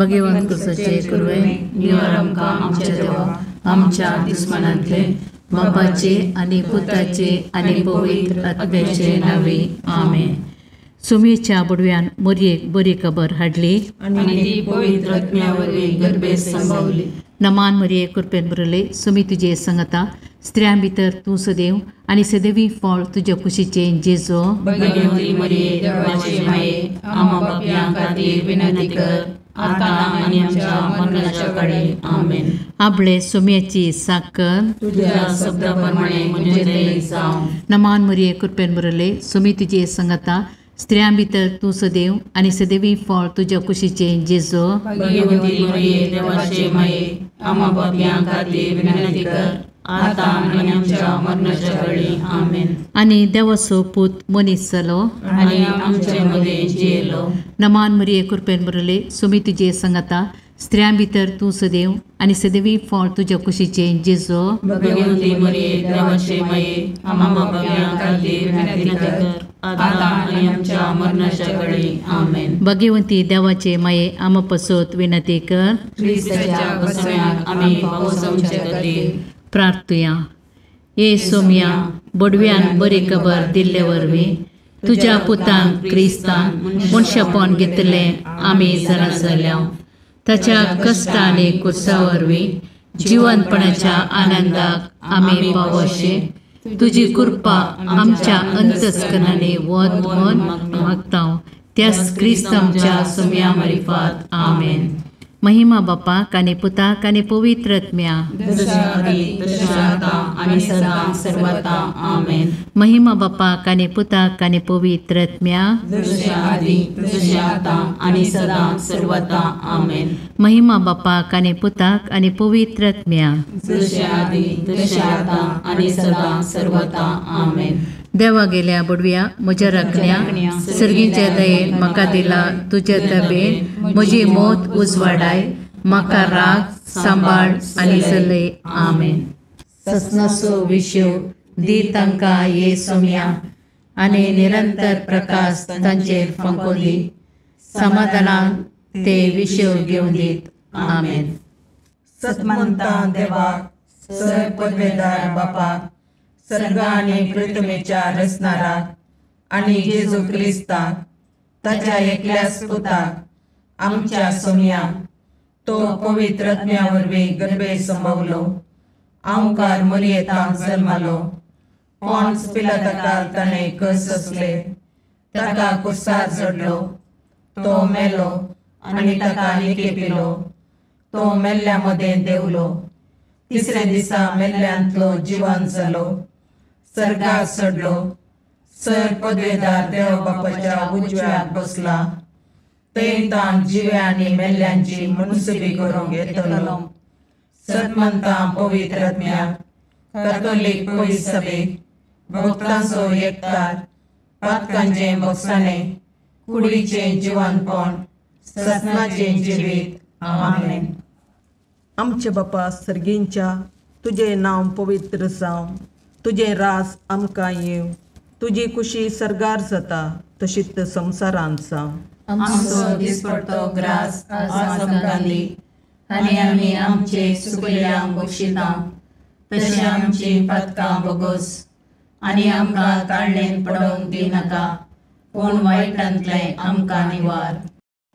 भगवंत कुसाचे कुरवे निवार आमकां आमच्या देवा आमच्या दुस्मनांतले बापाचे आनी पुताचे आनी पवित्र आत्म्याचे नांवे आमेन. सुमेच्या बुडव्यान मोरयेक बरी खबर हाडली आनी ती पवित्र आत्म्या वरवीं गर्भेत संभवली. नमान मरिये कृपेन भरले सुमी तुजे संगता स्त्रियां भितर तूं सदैव आनी सदैवी फळ तुज्या कुशीचें जेजो. भगवती मरिये देवाचे माये आम्हा पापयां खातीर विनंती कर आतां आनी आमच्या मरणाच्या कडेन आमेन. आपले सुम्याची साकर तुझ्या शब्दा प्रमाणे म्हजें जावं. नमान मरिये कृपेन भरले सुमी तुजे संगता स्त्रियां भितर तूं सदैव आनी सदैवी फळ तुज्या कुशीचें जेजो. भगवती मरिये देवाचे माये आम्हा पापयां खातीर विनंती कर आतां आनी आमच्या मरणाच्या कडेन आमेन. आनी देवाचो पूत मनीस जालो आनी आमचे मदें जियेलो. नमान मरिये कृपेन भरले सुमी तुजे संगता स्त्रियां भितर तूं सदैव आनी सदैवी फळ तुज्या कुशीचें जेजो. भगवती मरिये देवाचे माये आम्हा पापयां खातीर विनंती कर आतां आनी आमच्या मरणाच्या कडेन आमेन. भगवंती देवाचे माये आम्हा पसत विनंती कर. क्रिस्ताच्या बसम्याक आमी पावोवचे खातीर प्रार्थुया. ये सोम्या बडव्यान बरी खबर दिल्ले वरवीं तुज्या पुतान क्रिस्तान मनशापण घेतलें आमी जाणा जाल्या. ताच्या कश्ट आनी कुर्सा वरवीं जिवनपणाच्या आनंदाक आमी पावोशे तुजी कृपा आमच्या अंतस्करणांनी वत म्हूण मागता त्याच क्रिस्त आमच्या सोम्या मारिफात आमेन. महिमा बापाक आनी पुताक आनी पवित्र आत्म्या. महिमा बापाक आनी पुताक आनी पवित्र आत्म्या. महिमा बापाक आनी पुताक आनी पवित्र आत्म्या. देवा गेल्या बुडव्या म्हज्या राखण्या सर्गीच्या दयेन म्हाका दिला तुज्या तबेन म्हजी मौत उजवाडाय म्हाका राग सांबाळ आनी चलय आमेन. ससनाचो विशेव दी तांकां ये सोम्या आनी निरंतर प्रकाश तांचेर फांको दी समाधानान ते विशेव घेवन दीत आमेन. सतमंता देवाक सर पदवेदार बापाक सर्ग आनी पृथ्वीच्या रचणाराक आनी जेजू क्रिस्ताक ताच्या एकल्याच पुताक आमच्या सोम्याक तो पवित्र आत्म्या वरवीं गर्भे संभवलो आंवकार मरियेतांत जल्मालो पॉन्स पिलाताकाल ताणें कस सोंसले ताका कुर्सार चडलो तो मेलो आनी ताका निकेपिलो तो मेल्ल्या मदें देंवलो तिसऱ्या दिसा मेल्ल्यांतलो जिवन जालो सर्गार चडलो सर पदवेदार देव बापाच्या उजव्याक बसला थंय ताण जिव्या आनी मेल्ल्यांची मुनसुबी करूंक येतलो. सतमंता पवित्र आत्म्याक कॅथोलीक पवित्र सभेक भक्तांचो एकतार पातकांचें भोगसाणें कुडीचें जिवनपण ससनाचें जिवीत आमेन. आमचे बापा सर्गींच्या तुजें नांव पवित्र जावं तुजें राज आमकां येवं तुजी कुशी सर्गार जाता तशीच संवसारांत जावं. आमचो दिसपडतो ग्रास आज आमकां दी आनी आमी आमचे चुकलेल्यांक बक्षिता तशें आमची पातकां भोगोस आनी आमकां ताळणेन पडोवंक दिनाका पूण वायटांतलें आमकां निवार.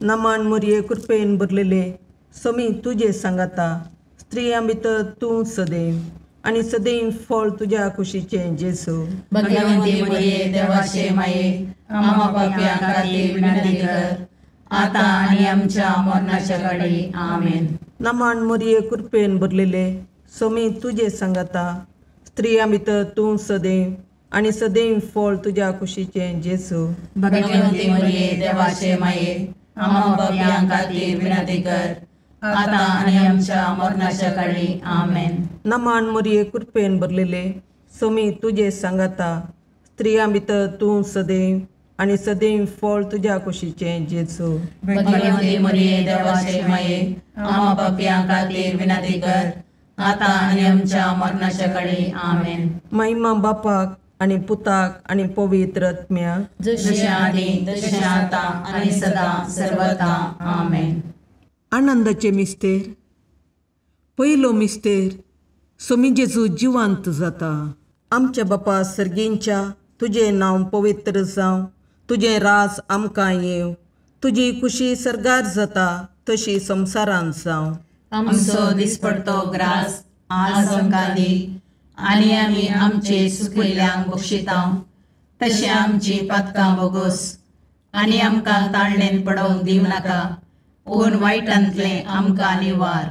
नमान मुरये कृपेन भरलेले समी तुजे सांगाता स्त्रियां भितर तूं सदैव आनी सदैव फळ तुज्या कुशीचें जेजू. भगवंती मरिये देवाचे माये आम्हा पापयां खातीर विनंती कर आतां आनी आमच्या मरणाच्या कडेन आमेन. नमान मरिये कृपेन भरलेले समी तुजे सांगाता स्त्रियां भितर तूं सदैव आनी सदैव फळ तुज्या कुशीचें जेजू. भगवंती मरिये देवाचे माये आम्हा पापयां खातीर विनंती कर आतां आनी आमच्या मरणाच्या कडेन आमेन. नमान मरिये कृपेन भरलेले समी तुजे सांगाता स्त्रियां भितर तूं सदैव आनी सदैव फळ तुज्या कुशीचें जेजू. भगवंती मरिये देवाचे माये आम्हा पापयां खातीर विनंती कर आतां आनी आमच्या मरणाच्या कडेन आमेन. महिमा बापाक आनी पुताक आनी पवित्र आत्म्याक जशें आदी तशें आतां आनी सदां सर्वता आमेन. आनंदाचे मिस्तेर. पयलो मिस्तेर, सोमी जेजू जिवंत जाता. आमच्या बापा सर्गींच्या, तुजें नांव पवित्र जावं, तुजें राज आमकां येवं, तुजी खुशी सर्गार जाता तशी संवसारांत जावं. आमचो दिसपडतो ग्रास आज आमकां दी, आनी आमी आमचे सुकिल्ल्यांक बक्षिता तशें आमची पातकां बोगोस, आनी आमकां ताळणेन पडोवंक दिवं नाका, पूण वायटांतलें आमकां निवार.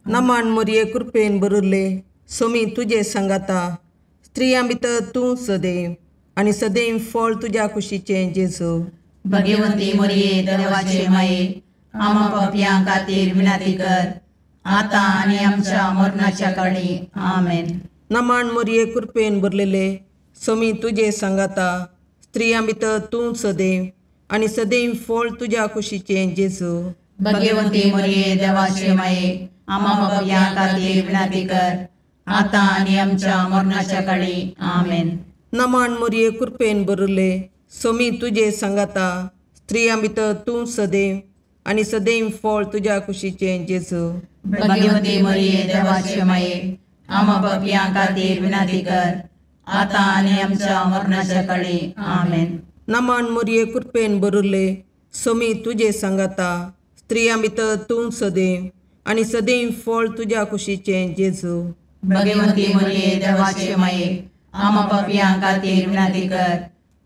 नमान मोरये कृपेन भरिल्ले, सोमी तुजे सांगाता, स्त्रियां भितर तूं सदैव आनी सदैव फळ तुज्या कुशीचें जेजू. भगवंती मोरये देवाचे माये, आमा पापयां खातीर विनंती कर, आतां आनी आमच्या मरणाच्या काळी. आमेन. नमान मोरये कृपेन भरलेले, सोमी तुजे सांगाता, स्त्रियां भितर तूं सदैव आनी सदैव फळ तुज्या कुशीचें जेजू. भगवंती मोरये देवाचे माये, आमा पापयां खातीर विनंती कर, आतां आनी आमच्या मरणाच्या काळी. आमेन. नमान मोरये कृपेन भरिल्ले, सोमी तुजे सांगाता, स्त्रियां भितर तूं सदैव आनी सदैव फळ तुज्या कुशीचें जेजू. भगवंती मोरये देवाचे माये, आमा पापयां खातीर विनंती कर, आतां आनी आमच्या मरणाच्या काळी. आमेन. नमान मोरये कृपेन भरिल्ले, सोमी तुजे सांगाता, स्त्रियां भितर तूं सदैव आनी सदैव फळ तुज्या कुशीचें जेजू. भगवंती मोरये देवाचे माये, आमा पापयां खातीर विनंती कर,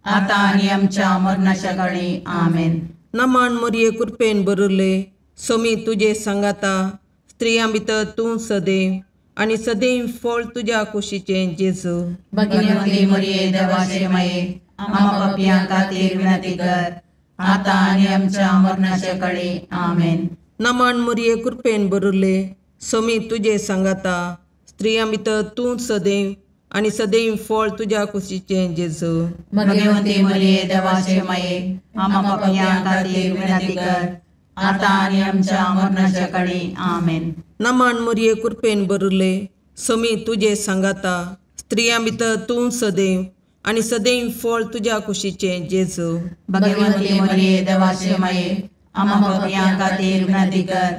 आतां आनी आमच्या मरणाच्या काळी. आमेन. नमान मोरये कृपेन भरिल्ले, सोमी तुजे सांगाता, स्त्रियां भितर तूं सदैव आनी सदैव फळ तुज्या कुशीचें जेजू. भगवंती मोरये देवाचे माये, आमा पापयां खातीर विनंती कर, आतां आनी आमच्या मरणाच्या काळी. आमेन. नमान मोरये कृपेन भरिल्ले, सोमी तुजे सांगाता, स्त्रियां भितर तूं सदैव आनी सदैव फळ तुज्या कुशीचें जेजू. भगवंती मोरये देवाचे माये, आमा पापयां खातीर विनंती कर, आतां आनी आमच्या मरणाच्या काळी. आमेन. नमान मोरये कृपेन भरिल्ले, सोमी तुजे सांगाता, स्त्रियां भितर तूं सदैव आनी सदैव फळ तुज्या कुशीचें जेजू. भगवंती मोरये देवाचे माये, आमा पापयां खातीर विनंती कर,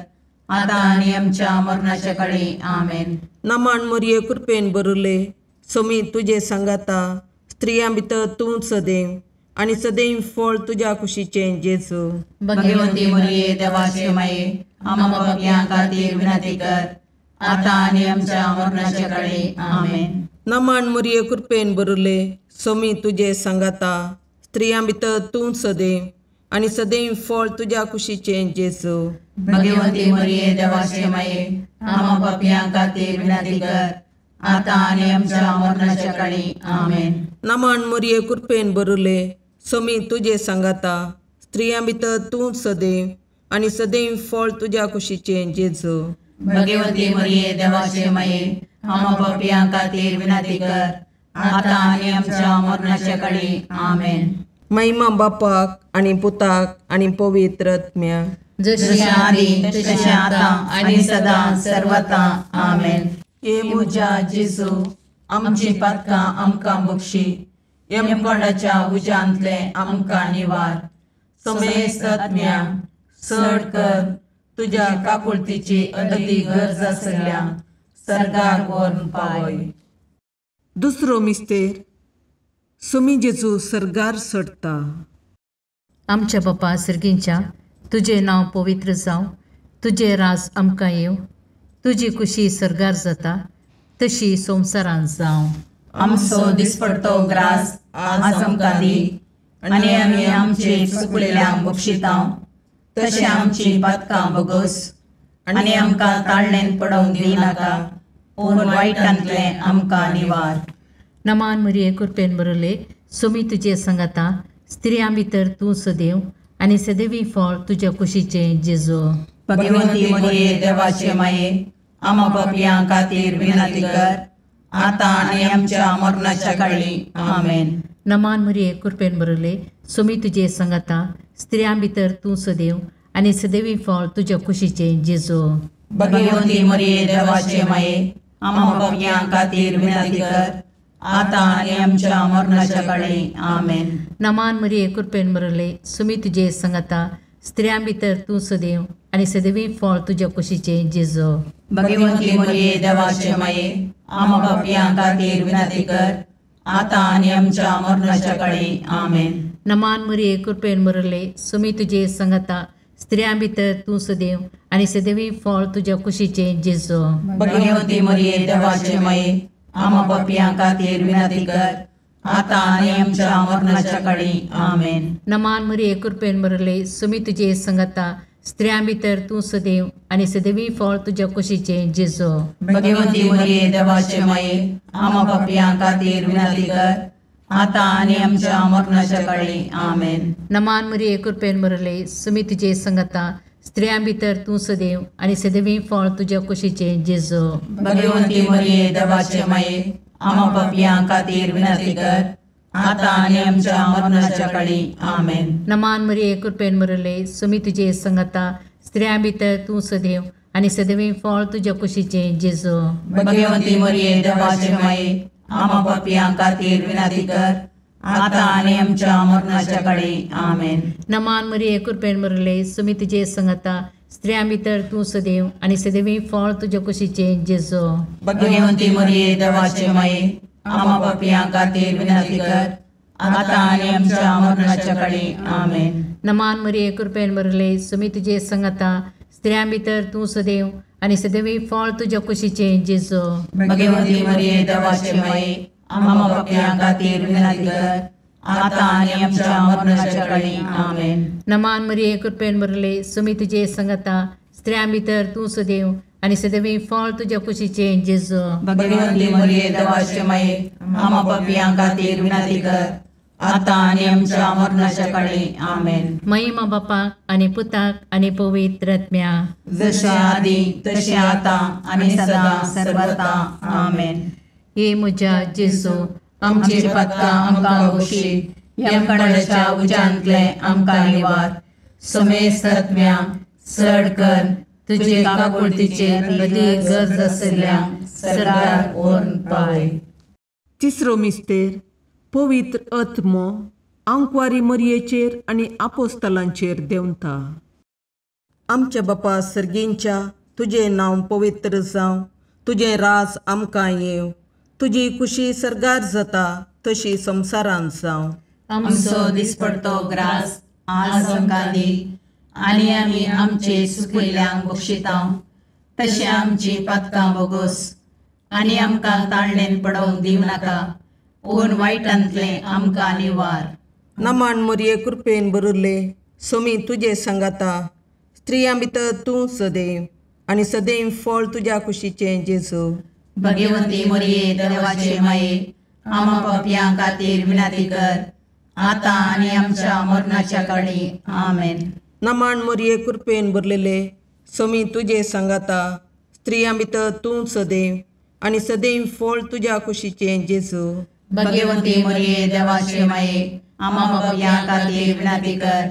आतां आनी आमच्या मरणाच्या काळी. आमेन. नमान मोरये कृपेन भरिल्ले, सोमी तुजे सांगाता, स्त्रियां भितर तूं सदैव आनी सदैव फळ तुज्या कुशीचें जेजू. भगवंती मोरये देवाचे माये, आमा पापयां खातीर विनंती कर, आतां आनी आमच्या मरणाच्या काळी. आमेन. नमान मोरये कृपेन भरिल्ले, सोमी तुजे सांगाता, स्त्रियां भितर तूं सदैव आनी सदैव फळ तुज्या कुशीचें जेजू. भगवंती मोरये देवाचे माये, आमा पापयां खातीर विनंती कर, आतां आनी आमच्या मरणाच्या काळी. आमेन. नमान मोरये कृपेन भरिल्ले, सोमी तुजे सांगाता, स्त्रियां भितर तूं सदैव आनी सदैव फळ तुज्या कुशीचें जेजू. भगवंती मोरये देवाचे माये, आमा पापयां खातीर विनंती कर, आतां आनी आमच्या मरणाच्या काळी. आमेन. महिमा बापाक आनी पुताक आनी पवित्र आत्म्याक, जशें आदी तशें आतां आनी सदां सर्वता. आमेन. हे म्हज्या जेजू, आमची पातकां आमकां बक्षी, यमकोंडाच्या उज्यांतलें आमकां निवार, समेस्त आत्म्या चड कर तुज्या काकुळतीची अदती गरज आसल्या सर्गाक व्हरून पावय. दुसरो मिस्तेर, सोमी जेजू सर्गार चडटा. आमच्या बापा सर्गींच्या, तुजें नांव पवित्र जावं, तुजें राज आमकां येवं, तुजी खुशी सर्गार जाता तशी संवसारांत जावं. आमचो दिसपडतो ग्रास आज आमकां दी, आनी आमी आमचे चुकलेल्यांक बक्षिता तशें आमची पातकां बोगोस, आनी आमकां ताळणेन पडोवंक दिवं नाका, पूण वायटांतलें आमकां निवार. नमान मरिये कृपेन भरिल्ले, सोमी तुजे सांगाता, स्त्रियां भितर तूं सदैव आनी सदैवी फळ तुज्या कुशीचें जेजू. भगवंती मोरये देवाचे माये, आमा पापयां खातीर विनंती कर, आतां आनी आमच्या मरणाच्या काळी. आमेन. नमान मरिये कृपेन भरिल्ले, सोमी तुजे सांगाता, स्त्रियां भितर तूं सदैव आनी सदैवी फळ तुज्या कुशीचें जेजू. भगवंती मोरये देवाचे माये, आमा पापयां खातीर विनंती कर, आतां आनी आमच्या मरणाच्या काळी. आमेन. नमान मरिये कृपेन भरिल्ले, सोमी तुजे सांगाता, स्त्रियां भितर तूं सदैव आनी सदैवी फळ तुज्या कुशीचें जेजू. भगवंती मरिये देवाचे माये, आमा पापयां खातीर विनंती कर, आतां आनी आमच्या मरणाच्या काळी. आमेन. नमान मरिये, कृपेन भरले, सुमी तुजे संगता, स्त्रियां भितर तूं सदैव आनी सदैवी फळ तुज्या कुशीचें जेजू. भगवंती मरिये देवाचे माये, आमा पापयां खातीर विनंती कर, आतां आनी आमच्या मरणाच्या काळी. आमेन. नमान मरिये, कृपेन भरले, सुमी तुजे संगता, स्त्रियां भितर तूं सदैव आनी सदैवी फळ तुज्या कुशीचें जेजू. भगवंती मरिये देवाचे माये, आमा पापयां खातीर विनंती कर, आतां आनी आमच्या मरणाच्या काळी. आमेन. नमान मरिये, कृपेन भरले, सुमी तुजे संगता, स्त्रियां भितर तूं सदैव आनी सदैवी फळ तुज्या कुशीचें जेजू. भगवंती मरिये देवाचे माये, आमा पापयां खातीर विनंती कर, आतां आनी आमच्या मरणाच्या काळी. आमेन. नमान मरिये, कृपेन भरले, सुमी तुजे संगता, स्त्रियां भितर तूं सदैव आनी सदैवी फळ तुज्या कुशीचें जेजू. भगवंती मरिये देवाचे माये, आमा पापयां खातीर विनंती कर, आतां आनी आमच्या मरणाच्या काळी. आमेन. नमान मरिये, कृपेन भरले, सुमी तुजे संगता, स्त्रियां भितर तूं सदैव आनी सदैवी फळ तुज्या कुशीचें जेजू. भगवंती मरिये देवाचे माये, आमा पापयां खातीर विनंती कर, आतां आनी आमच्या मरणाच्या काळी. आमेन. नमान मरिये, कृपेन भरले, सुमी तुजे संगता, स्त्रियां भितर तूं सदैव आनी सदैवी फळ तुज्या कुशीचें जेजू. भगवंती मरिये देवाचे माये, आमा पापयां खातीर विनंती कर, आतां आनी आमच्या मरणाच्या काळी. आमेन. नमान मरिये, कृपेन भरले, सुमी तुजे संगता, स्त्रियां भितर तूं सदैव आनी सदैवी फळ तुज्या कुशीचें जेजू. भगवंती मरिये देवाचे माये, आमा पापयां खातीर विनंती कर, आतां आनी आमच्या मरणाच्या काळी. आमेन. महिमा बापाक आनी पुताक आनी पवित्र आत्म्या, जशें आदी तशें आतां आनी सदां सर्वता. आमेन. हे म्हज्या जेजू, आमची पातकां आमकां बक्षी, यमकंडाच्या उज्यांतलें आमकां निवार, समेस्त आत्म्या चड कर तुजे काकुळतीचेर अदीक गरज आशिल्ल्या सरकार व्हरून पावय. तिसरो मिस्तेर, पवित्र आत्मो आंकवारी मरियेचेर आनी आपोस्तलांचेर देंवता. आमच्या बापा सर्गींच्या, तुजें नांव पवित्र जावं, तुजें राज आमकां येवं, तुजी खुशी सर्गार जाता तशी संवसारांत जावं. आमचो दिसपडतो ग्रास आज आमकां दी, आनी आमी आमचे सुकिल्ल्यांक बक्षिता तशें आमची पातकां बोगोस, आनी आमकां ताळणेन पडोवंक दिवं नाका, पूण वायटांतलें आमकां निवार. नमान मरिये, कृपेन भरिल्ले, सोमी तुजे सांगाता, स्त्रियां भितर तूं सदैव आनी सदैव फळ तुज्या कुशीचें जेजू. भगवंती मरिये देवाचे माये, आमा पापयां खातीर विनंती कर, आतां आनी आमच्या मरणाच्या काळी. आमेन. नमान मरिये, कृपेन भरलेले, सोमी तुजे सांगाता, स्त्रियां भितर तूं सदैव आनी सदैव फळ तुज्या कुशीचें जेजू. भगवंती मरिये देवाचे माये, आमा पापयां खातीर विनंती कर,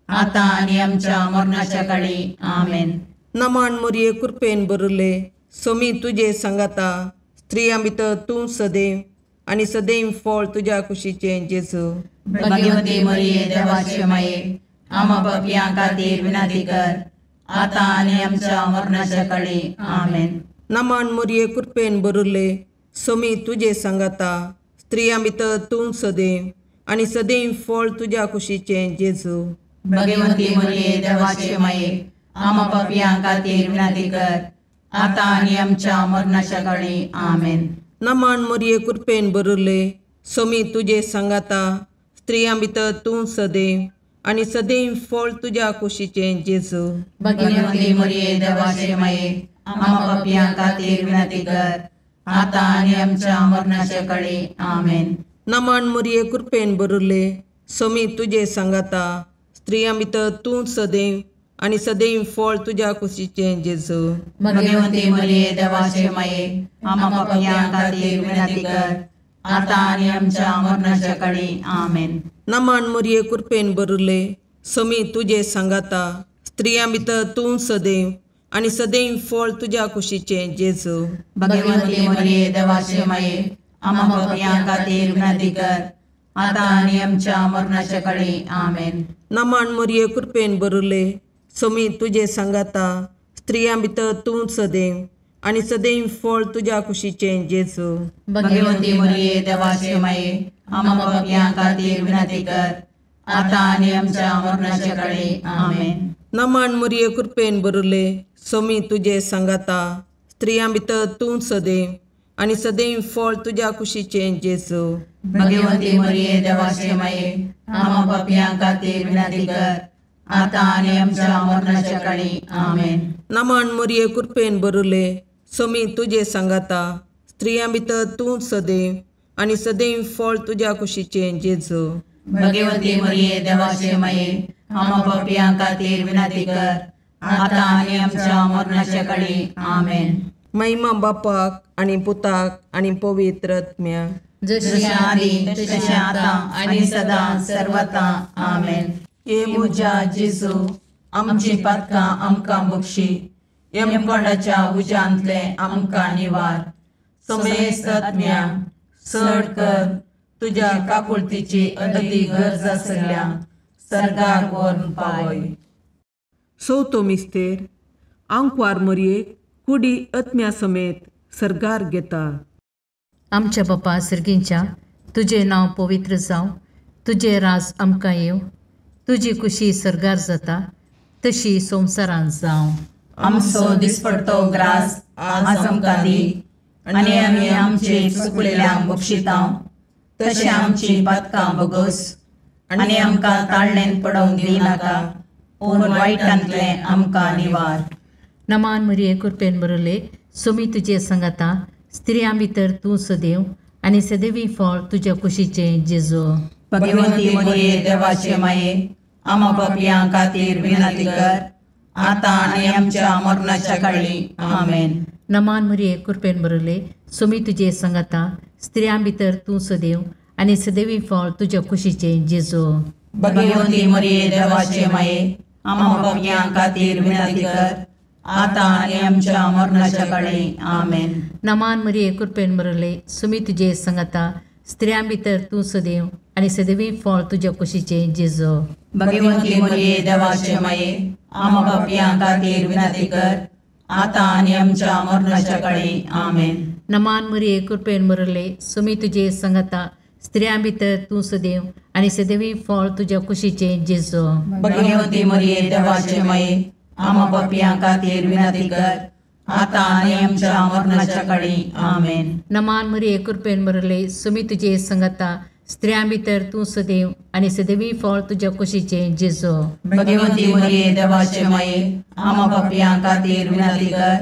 आतां आनी आमच्या मरणाच्या काळी. आमेन. नमान मरिये, कृपेन भरिल्ले, सोमी तुजे सांगाता, स्त्रियां भितर तूं सदैव आनी सदैव फळ तुज्या कुशीचें जेजू. भगवंती मरिये देवाचे माये, आमा पापयां खातीर विनंती कर, आतां आनी आमच्या मरणाच्या काळी. आमेन. नमान मरिये, कृपेन भरिल्ले, सोमी तुजे सांगाता, स्त्रियां भितर तूं सदैव आनी सदैव फळ तुज्या कुशीचें जेजू. भगवंती मरिये देवाचे माये, आमा पापयां खातीर विनंती कर, आतां आनी आमच्या मरणाच्या काळी. आमेन. नमान मरिये, कृपेन भरिल्ले, सोमी तुजे सांगाता, स्त्रियां भितर तूं सदैव आनी सदैव फळ तुज्या कुशीचें जेजू. भगवंती मरिये देवाचे माये, आमा पापयां खातीर विनंती कर, आतां आनी आमच्या मरणाच्या काळी. आमेन. नमान मरिये, कृपेन भरिल्ले, सोमी तुजे सांगाता, स्त्रियां भितर तूं सदैव आनी सदैव फळ तुज्या कुशीचें जेजू. भगवंती मरिये देवाचे माये, आमा पापयां खातीर विनंती कर, आतां आनी आमच्या मरणाच्या काळी. आमेन. नमान मरिये, कृपेन भरिल्ले, सोमी तुजे सांगाता, स्त्रियां भितर तूं सदैव आनी सदैव फळ तुज्या कुशीचें जेजू. भगवंती मरिये देवाचे माये, आमा पापयां खातीर विनंती कर, आतां आनी आमच्या मरणाच्या काळी. आमेन. नमान मरिये, कृपेन भरिल्ले, सोमी तुजे सांगाता, स्त्रियां भितर तूं सदैव आनी सदैव फळ तुज्या कुशीचें जेजू। भगवती मरिये देवाचे माये, आम्हा पापयां खातीर विनंती कर, आतां आनी आमच्या मरणाच्या काळी। आमेन। नमन मरिये, कृपेन भरले, सोमी तुजे सांगाता, स्त्रियां भितर तूं सदैव आनी सदैव फळ तुज्या कुशीचें जेजू। भगवती मरिये देवाचे माये, आम्हा पापयां खातीर विनंती कर, आतां आनी आमच्या मरणाच्या काळी। आमेन। नमन मरिये, कृपेन भरले, सोमी तुजे सांगाता, स्त्रियां भितर तूं सदैव आनी सदैव फळ तुज्या कुशीचें जेजू। भगवती मरिये देवाचे माये, आम्हा पापयां खातीर विनंती कर, आतां आनी आमच्या मरणाच्या काळी। आमेन। महिमा बापाक आनी पुताक आनी पवित्र आत्म्याक, जशी आदी तशी आतां आनी सदां सर्वता। आमेन। हे म्हज्या जेजू, आमची पातकां आमकां बक्षी, यमकोंडाच्या उज्यांतले आमकां निवार, समेस्त आत्म्या चड कर तुज्या काकुळतीची अदी गरज आसल्या सर्गार व्हरून पावय। चवथो मिस्तेर आंकवार मरयेक कुडी आत्म्या समेत सर्गार घेता। आमच्या बापा सर्गींच्या, तुजें नांव पवित्र जावं, तुजें राज आमकां येवं, तुजी कुशी सर्गार जाता तशी संवसारांत जावं। आमचो दिसपडतो ग्रास आज आमकां दी, आनी आमी आमचे चुकलेल्यांक बक्षिता तशें आमची पातकां बगस, आनी आमकां ताळणेन पडोवंक दिवनाका, पूण वायटांतलें आमकां निवार। नमान मरिये, कृपेन भरले, सोमी तुजे सांगाता, स्त्रियां भितर तूं सदैव आनी सदैवी फळ तुज्या कुशीचें जेजू। भगवती मरिये देवाचे माये, आम्हा पापयां खातीर विनंती कर, आतां आनी आमच्या मरणाच्या काळी। आमेन। नमान मरिये, कृपेन भरले, सोमी तुजे सांगाता, स्त्रियां भितर तूं सदैव आनी सदैवी फळ तुज्या कुशीचें जेजू। भगवती मरिये देवाचे माये, आम्हा पापयां खातीर विनंती कर, आतां आनी आमच्या मरणाच्या काळी। आमेन। नमान मरिये, कृपेन भरले, सोमी तुजे सांगाता, स्त्रियां भितर तूं सदैव आनी सदैवी फळ तुज्या कुशीचें जेजू। भगवती मरिये देवाचे माये, आम्हा पापयां खातीर विनंती कर, आतां आनी आमच्या मरणाच्या काळी। आमेन। नमान मरिये, कृपेन भरले, सोमी तुजे सांगाता, स्त्रियां भितर तूं सदैव आनी सदैवी फळ तुज्या कुशीचें जेजू। भगवती मरिये देवाचे माये, आम्हा पापयां खातीर विनंती कर, आतां आनी आमच्या मरणाच्या काळी। आमेन। नमान मरिये, कृपेन भरले, सोमी तुजे सांगाता, स्त्रियां भितर तूं सदैव आनी सदैवी फळ तुज्या कुशीचें जेजू। भगवती मरिये देवाचे माये, आम्हा पापयां खातीर विनंती कर,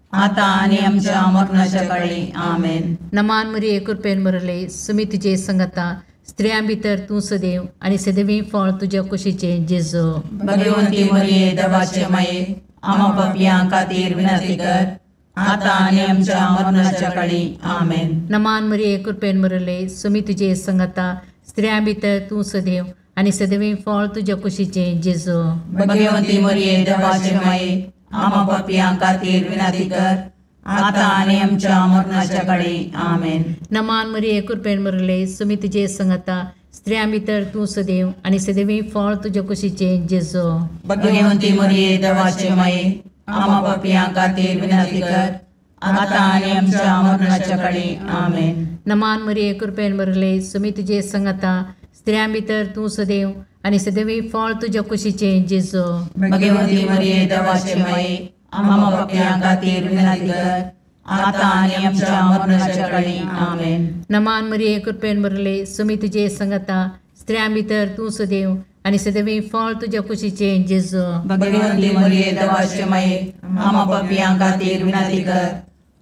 आतां आनी आमच्या मरणाच्या काळी। आमेन। नमान मरिये, कृपेन भरले, सोमी तुजे सांगाता, स्त्रियां भितर तूं सदैव आनी सदैवी फळ तुज्या कुशीचें जेजू। भगवती मरिये देवाचे माये, आम्हा पापयां खातीर विनंती कर, आतां आनी आमच्या मरणाच्या काळी। आमेन। नमान मरिये, कृपेन भरले, सोमी तुजे सांगाता, स्त्रियां भितर तूं सदैव आनी सदैवी फळ तुज्या कुशीचें जेजू। भगवती मरिये देवाचे माये, आम्हा पापयां खातीर विनंती कर, आतां आनी आमच्या मरणाच्या काळी। आमेन। नमान मरिये, कृपेन भरले, सोमी तुजे सांगाता, स्त्रियां भितर तूं सदैव आनी सदैवी फळ तुज्या कुशीचें जेजू। भगवती मरिये देवाचे माये, आम्हा पापयां खातीर विनंती कर, आतां आनी आमच्या मरणाच्या काळी। आमेन। नमान मरिये, कृपेन भरले, सोमी तुजे सांगाता, स्त्रियां भितर तूं सदैव आनी सदैवी फळ तुज्या कुशीचें जेजू। भगवती मरिये देवाचे माये, आम्हा पापयां खातीर विनंती कर, आतां आनी आमच्या मरणाच्या काळी। आमेन। नमान मरिये, कृपेन भरले, सोमी तुजे सांगाता, स्त्रियां भितर तूं सदैव आनी सदैवी फळ तुज्या कुशीचें जेजू। भगवती मरिये देवाचे माये, आम्हा पापयां खातीर विनंती कर,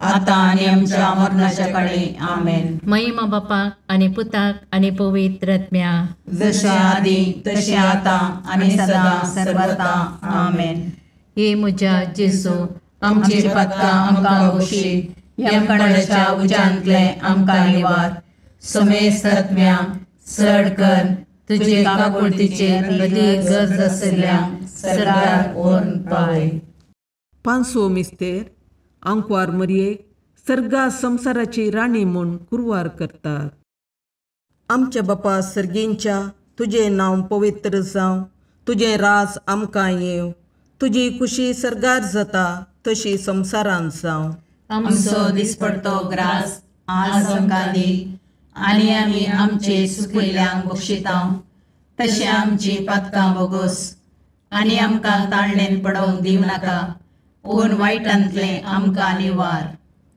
आतां आनी आमच्या मरणाच्या काळी। आमेन। महिमा बापाक आनी पुताक आनी पवित्र आत्म्याक, जशें आदी तशें आतां आनी सदां सर्वता। आमेन। हे म्हज्या जेजू, आमची पातकां आमकां बक्षी, यमकंडाच्या उज्यांतले आमकां निवार, समेस्त आत्म्या चड कर तुजे काकुळतीचे अदीक गरज आशिल्ल्या सर्गार व्हरून पावय। पांचवो मिस्तेर आंकवार मरयेक सर्गा संवसाराची राणी म्हूण कुरवार करतात। आमच्या बापा सर्गींच्या, तुजें नांव पवित्र जावं, तुजें राज आमकां येवं, तुजी कुशी सर्गार जाता तशी संवसारांत जावं. आमचो दिसपडतो ग्रास आज आमकां दी आनी आमी आमचे सुकिल्ल्यांक बक्षिता तशें आमची पातकां बोगोस आनी आमकां ताळणेन पडोवंक दिवं नाका पूण वायटांतलें आमकां निवार.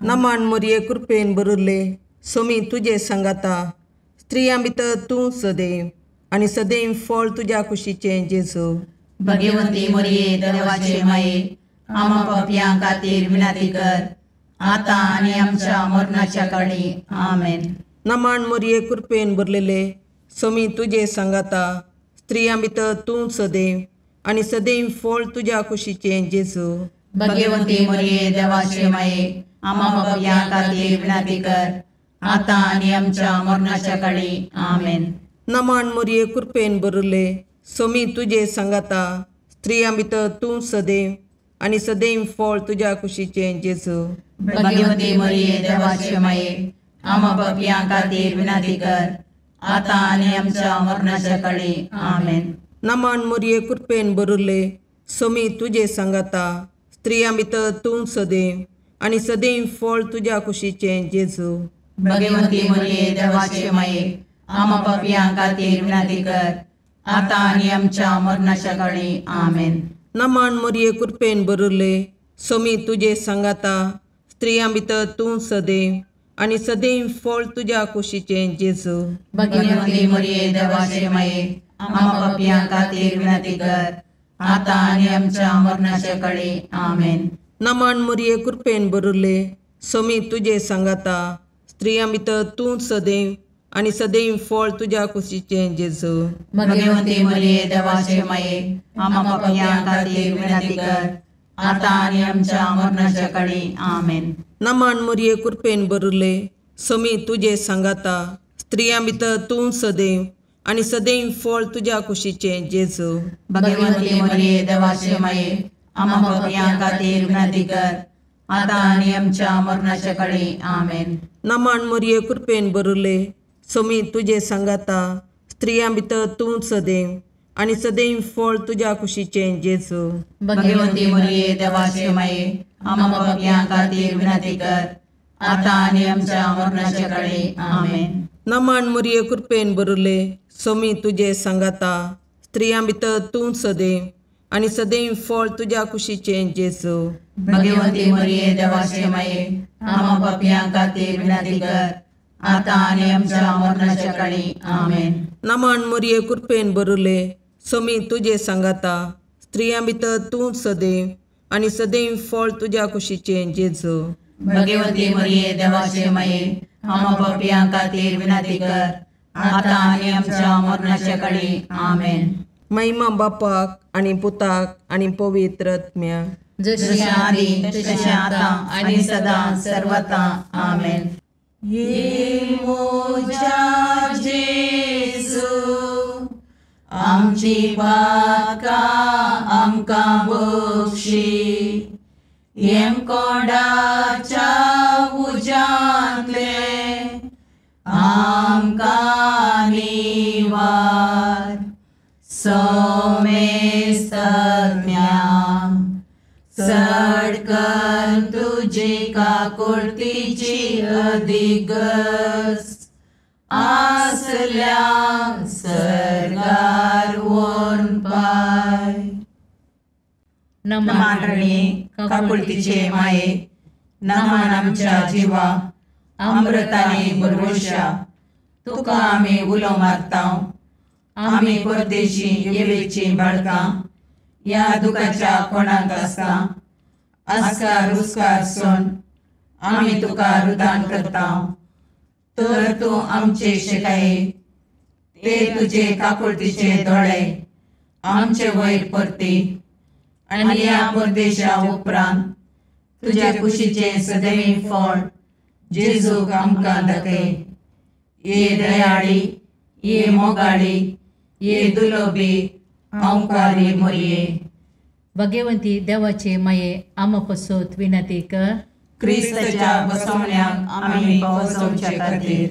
नमन मोरये कृपेन भरिल्ले सोमी तुजे सांगाता स्त्रियां भितर तूं सदैव आनी सदैव फळ तुज्या कुशीचें जेजू. भगवंती मोरये देवाचे माये आमा पापयां खातीर विनंती कर आतां आनी आमच्या मरणाच्या काळी. आमेन. नमन मोरये कृपेन भरलेले सोमी तुजे सांगाता स्त्रियां भितर तूं सदैव आनी सदैव फळ तुज्या कुशीचें जेजू. भगवंती मोरये देवाचे माये आमा पापयां खातीर विनंती कर आतां आनी आमच्या मरणाच्या काळी. आमेन. नमन मोरये कृपेन भरिल्ले सोमी तुजे सांगाता स्त्रियां भितर तूं सदैव आनी सदैव फळ तुज्या कुशीचें जेजू. भगवंती मोरये देवाचे माये आमा पापयां खातीर विनंती कर आतां आनी आमच्या मरणाच्या काळी. आमेन. नमन मोरये कृपेन भरिल्ले सोमी तुजे सांगाता स्त्रियां भितर तूं सदैव आनी सदैव फळ तुज्या कुशीचें जेजू. भगवंती मोरये देवाचे माये आमा पापयां खातीर विनंती कर आतां आनी आमच्या मरणाच्या काळी. आमेन. नमन मोरये कृपेन भरिल्ले सोमी तुजे सांगाता स्त्रियां भितर तूं सदैव आनी सदैव फळ तुज्या कुशीचें जेजू. भगवंती मोरये देवाचे माये आमा पापयां खातीर विनंती कर आतां आनी आमच्या मरणाच्या काळी. आमेन. नमन मोरये कृपेन भरिल्ले सोमी तुजे सांगाता स्त्रियां भितर तूं सदैव आनी सदैव फळ तुज्या कुशीचें जेजू. भगवंती मोरये देवाचे माये आमा पापयां खातीर विनंती कर आतां आनी आमच्या मरणाच्या काळी. आमेन. नमन मोरये कृपेन भरिल्ले सोमी तुजे सांगाता स्त्रियां भितर तूं सदैव आनी सदैव फळ तुज्या कुशीचें जेजू. भगवंती मोरये देवाचे माये आमा पापयां खातीर विनंती कर आतां आनी आमच्या मरणाच्या काळी. आमेन. नमन मोरये कृपेन भरिल्ले सोमी तुजे सांगाता स्त्रियां भितर तूं सदैव आनी सदैव फळ तुज्या कुशीचें जेजू. भगवंती मोरये देवाचे माये आमा पापयां खातीर विनंती कर आतां आनी आमच्या मरणाच्या काळी. आमेन. नमन मोरये कृपेन भरिल्ले सोमी तुजे सांगाता स्त्रियां भितर तूं सदैव आनी सदैव फळ तुज्या कुशीचें जेजू. भगवंती मोरये देवाचे माये आमा पापयां खातीर विनंती कर आतां आनी आमच्या मरणाच्या काळी. आमेन. नमन मोरये कृपेन भरिल्ले सोमी तुजे सांगाता स्त्रियां भितर तूं सदैव आनी सदैव फळ तुज्या कुशीचें जेजू. भगवंती मोरये देवाचे माये आमा पापयां खातीर विनंती कर आतां आनी आमच्या मरणाच्या काळी. आमेन. महिमा बापाक आनी पुताक आनी पवित्र आत्म्याक, जशें आदी तशें आतां आनी सदां सर्वता. आमेन. ये मोजा जेजू आमची पातकां आमकां बक्षी येमकोंडाच्या उज्यांतले आमकां निवार सोमेस्तज्ञा चड कर तुजी काकुळतीची अधिगस आसल्या सर्गार व्हरून पाय. नमन रणी काकुळतीचे माये नमन आमच्या जिवा अमृताने भरवशा तुका आमी उलो मारता. आमी परदेशी येवेची बाळकां ह्या दुखाच्या कोणाक आसता आस्कार उस्कार सोन आमी तुका रुदान करता. तर तूं आमचे शिकाये ते तुजे काकुळतीचे दोळे आमचे वयर परती आनी ह्या परदेशा उपरांत तुज्या कुशीचें सदैव फळ जेजूक आमकां दाखय. ये दयाळी ये मोगाळी ये दुलोबी ओंकारी मोरये. भगवंती देवाचे माये आमा पसत विनंती कर क्रिस्ताच्या बसवण्याक आमी पावसोवचे खातीर.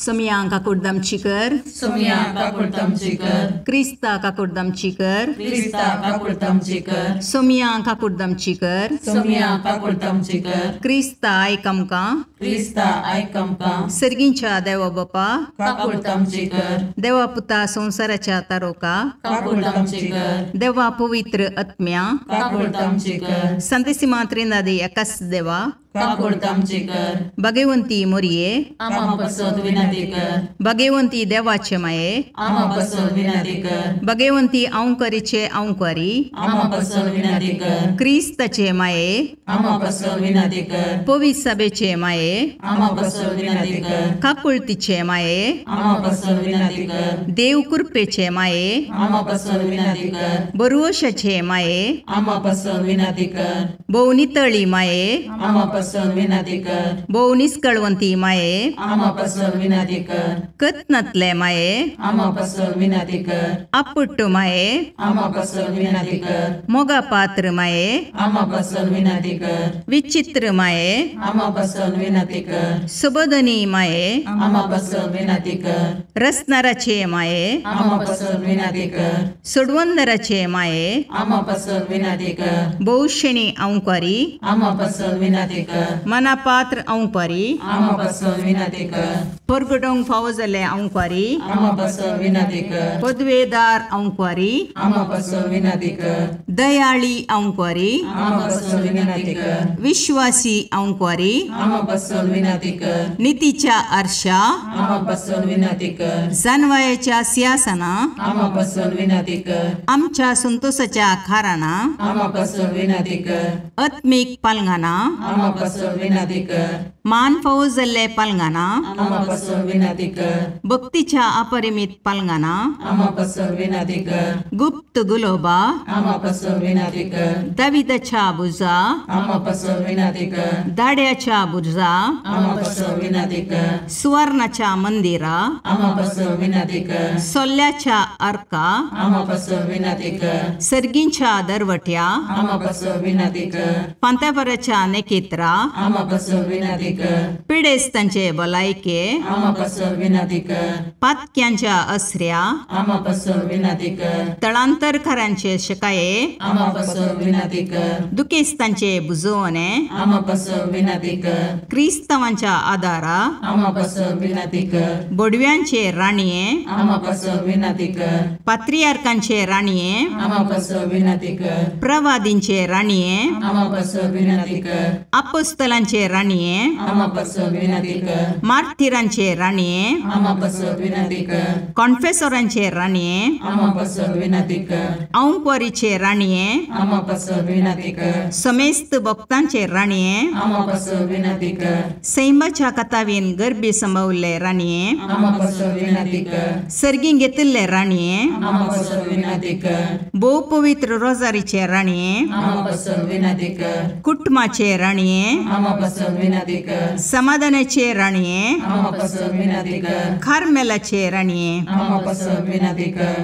सोमया काकुडदामची कर, सोमया काकुडदामची कर, क्रिस्ता काकुडदामची कर, क्रिस्ता काकुडदामची कर, सोमया काकुडदामची कर, सोमया काकुडदामची कर, क्रिस्ता आयक आमकां, क्रिस्ता आयक आमकां, सर्गींच्या देवा बापा काकुडदामची कर, देवा पुता संवसाराच्या तारोका काकुडदामची कर, देवा पवित्र आत्म्या काकुडदामची कर, संतेसिमा त्रिनादी एकाच देवा काकुडदामची कर, भगवंती मोरये आमा पसत विनंती कर, भगवंती देवाचे माये आमा पसत विनंती कर, भगवंती औंकरीचे औंकरी आमा पसत विनंती कर, क्रिस्ताचे माये आमा पसत विनंती कर, पवित्र सभेचे माये आमा पसत विनंती कर, काकुळतीचे माये आमा पसत विनंती कर, देव कृपेचे माये आमा पसत विनंती कर, बरुवशाचे माये आमा पसत विनंती कर, भोवनितळी माये आमा पसत विनंती कर, भोव निस्कळवंती माये आमा पसत विनंती कर, कत्नातले माये आमा पसत विनंती कर, आपुट्ट माये आमा पसत विनंती कर, मोगा पात्र माये आमा पसत विनंती कर, विचित्र माये आमा पसत विनंती कर, सुबोधनी माये आमा पसत विनंती कर, रसनाराचे माये आमा पसत विनंती कर, सोडवंदराचे माये आमा पसत विनंती कर, बहुशेणी औंकारी आमा पसत विनंती कर, मनापात्र औंकारी आमा पसत विनंती कर, परगटोंक फावो जाल्ले औंकारी आमा पसत विनंती कर, पदवेदार औंकारी आमा पसत विनंती कर, दयाळी औंकारी आमा पसत विनंती कर, विश्वासी औंकारी आमा पसत विनंती कर, नितीच्या आरशा आमा पसत विनंती कर, जानवायाच्या सिंहासना आमा पसत विनंती कर, आमच्या संतोषाच्या खाराना आमा पसत विनंती कर, आत्मीक पालंगाना आमा पसत विनंती कर, मान फावो जाल्ले पालंगाना आमा पसत विनंती कर, भक्तीच्या अपरिमित पालंगाना आमा पसत विनंती कर, गुप्त गुलोबा आमा पसत विनंती कर, दाविदाच्या बुजा आमा पसत विनंती कर, दाड्याच्या बुजा आमा पसत विनंती कर, सुवर्णाच्या मंदिरा आमा पसत विनंती कर, सोल्ल्याच्या अर्का आमा पसत विनंती कर, सर्गींच्या दरवट्या आमा पसत विनंती कर, पांत्यापराच्या नेकेत्रा आमा पसत विनंती कर, पिडेस्तांचे भलायके आमा पसत विनंती कर, पातक्यांच्या असऱ्या आमा पसत विनंती कर, तळांतरकारांचे शकाये आमा पसत विनंती कर, दुखेस्तांचे बुजवणे आमा पसत विनंती कर, क्रिस्तावांच्या आदारा आमा पसत विनंती कर, बोडव्यांचे राणये आमा पसत विनंती कर, पात्रियार्कांचे राणये आमा पसत विनंती कर, प्रवादींचे राणये आमा पसत विनंती कर, अपोस्तलांचे राणये आमा पसत विनंती कर, मार्थिरांचे राणये आमा पसत विनंती कर, कॉन्फेसोरांचे राणये आमा पसत विनंती कर, औंकवारीचे राणये आमा पसत विनंती कर, समेस्त भक्तांचे राणये आमा पसत विनंती कर, सैमाच्या कथावीन गर्भी संभवले राणये आमा पसत विनंती कर, सर्गीं घेतिल्ले राणये आमा पसत विनंती कर, भोव पवित्र रोजारीचे राणये आमा पसत विनंती कर, कुटुंबाचे राणये आमा पसत विनंती कर, समाधानाचे राणये आमा पसत विनंती कर, कार्मेलाचे राणये आमा पसत विनंती कर,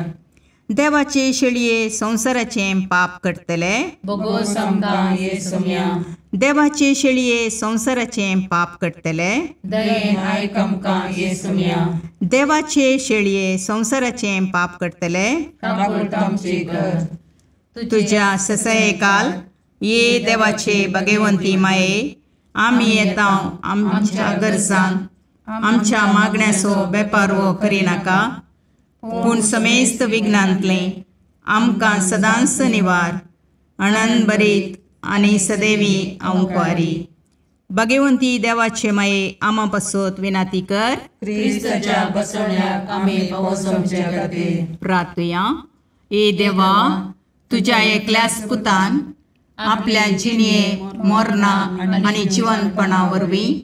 देवाचे शेळये संवसाराचे पाप करतले बोगोस आमकां ये सोम्या, देवाचे शेळये संवसाराचे पाप करतले दयेन आयक आमकां ये सोम्या, देवाचे शेळये संवसाराचे पाप करतले काकुळटामची कर, तुझ्या ससयकाल ये देवाचे भगवंती माये आमी येता आमच्या गरजान आमच्या मागण्याचो बेपारवो करिनाका पूण समेस्त विघ्नांतलें आमकां सदांच निवार अणन बरीत आनी सदैवी आंकवारी. भगवंती देवाचे माये आमा पासत विनाती कर क्रिस्ताच्या बसवण्याक आमी पावसोवचे खातीर. प्रार्थुया. ए देवा, तुज्या एकल्याच पुतान आपल्या जिणये मोरना आनी जिवनपणा वरवीं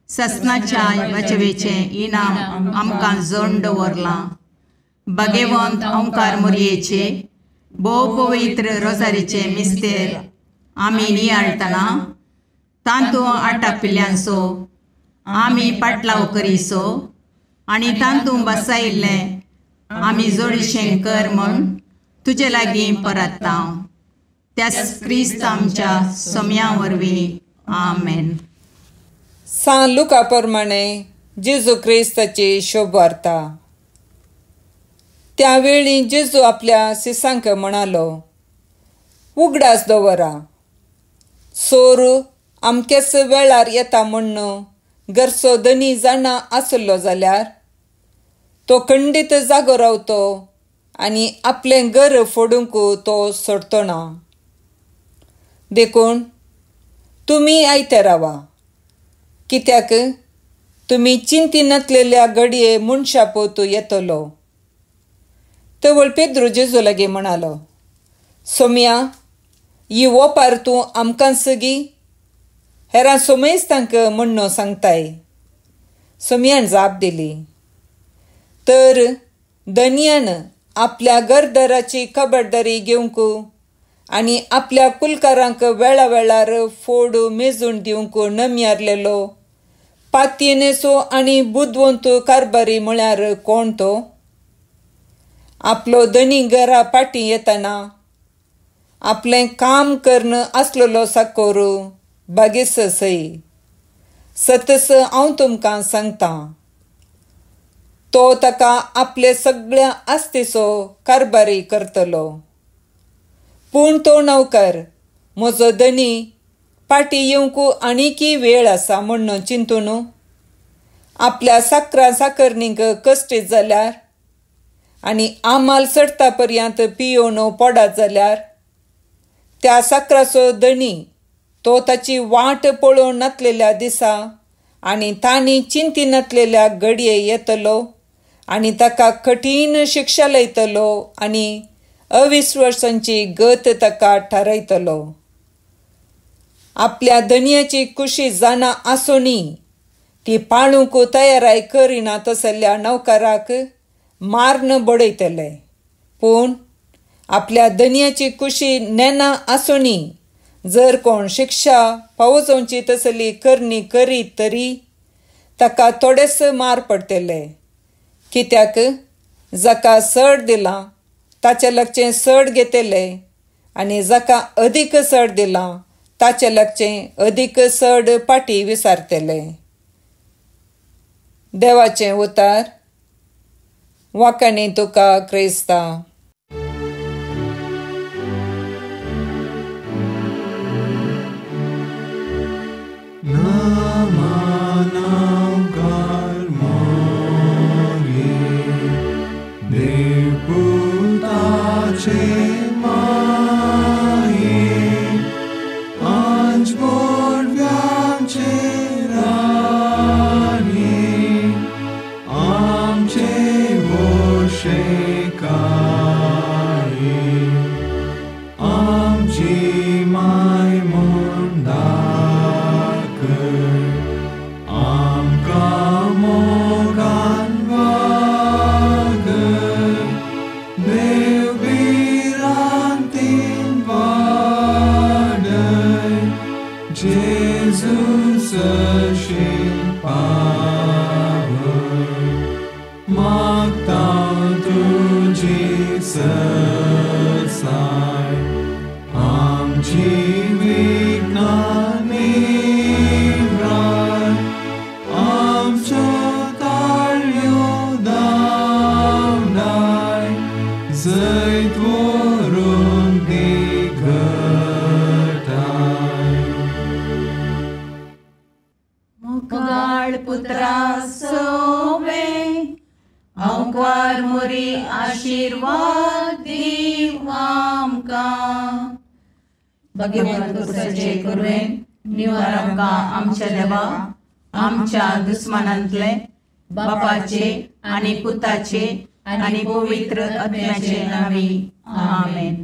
ससनाच्या बचवेचें इनाम आमकां जोड दवरलां. भगवंत ओंकार मोरयेचे भोव पवित्र रोजारीचे मिस्तेर आमी नियाळटना तांतू आटापिल्ल्यांचो आमी पाटलाव करीसो आनी तांतू बसायिल्लें आमी जोडीशें कर म्हूण तुजे लागीं परत्ता त्याच क्रिस्त आमच्या सोम्या वरवीं. आमेन. सान लुका प्रमाणे जेजू क्रिस्ताची शोभवार्ता. त्यावेळी जेजू आपल्या शिसांक म्हणालो, उगडास दवरा, सोर आमकेच वेळार येता म्हण्ण घरचो धनी जाणा आसलो जाल्यार तो खंडीत जागो रावतो आनी आपलें घर फोडूंक तो सोडतो ना. देखून तुमी आयते रावा, कित्याक तुमी चिंतिनातलेल्या घडये मनशा पोतू येतलो. तवळ पेद्रू जेजू लागीं म्हणालो, सोम्या, ही ओपार तूं आमकां सगी हेरां सोमेस्तांक म्हणणो सांगताय. सोम्यान जाप दिली, तर धनयान आपल्या घरदाराची खबरदारी घेवंक आनी आपल्या कुलकारांक वेळा वेळार फोड मेजून दिवंक नमयारलेलो पातयेनेचो आनी बुदवंत कारभारी म्हळ्यार कोण तो? आपलो धनी घरा फाटीं येतना आपलें काम करून आसलेलो साकोर बागेस सय. सतस हांव तुमकां सांगतां, तो ताका आपले सगळ्या आस्तेचो कारभारी करतलो. पूण तो नौकर म्हजो धनी फाटीं येवंक आनीकय वेळ आसा म्हण्ण चिंतून आपल्या साकरा साकरणींक कश्टीत जाल्यार आनी आमाल चडटा पर्यंत पियोवन पडत जाल्यार त्या साकराचो धनी तो ताची वाट पळोवन नातलेल्या दिसा आनी तांणी चिंतिनातलेल्या घडये येतलो आनी ताका कठीण शिक्षा लायतलो आनी अविश्वासांची गत ताका थारायतलो. आपल्या धनयाची कुशी जाणा आसूनी ती पाळूंक तयाराय करिना तसल्या नौकराक माਰਨ बडयतले. पूण आपल्या धनयाची कुशी नेना आसूनी जर कोण शिक्षा पावोवची तसली करणी करीत तरी ताका थोडेच मार पडटले. कित्याक जाका सड दिलां ताचे लागचें सड घेतले आनी जाका अदीक सड दिलां ताचे लागचें अदीक सड पाटी विसारतले. देवाचें उतार. वाकाणी तुका क्रिस्ता. आमच्या देवा आमच्या दुस्मानांतले बापाचे आनी पुताचे आनी पवित्र आत्म्याचे नांवी आमेन.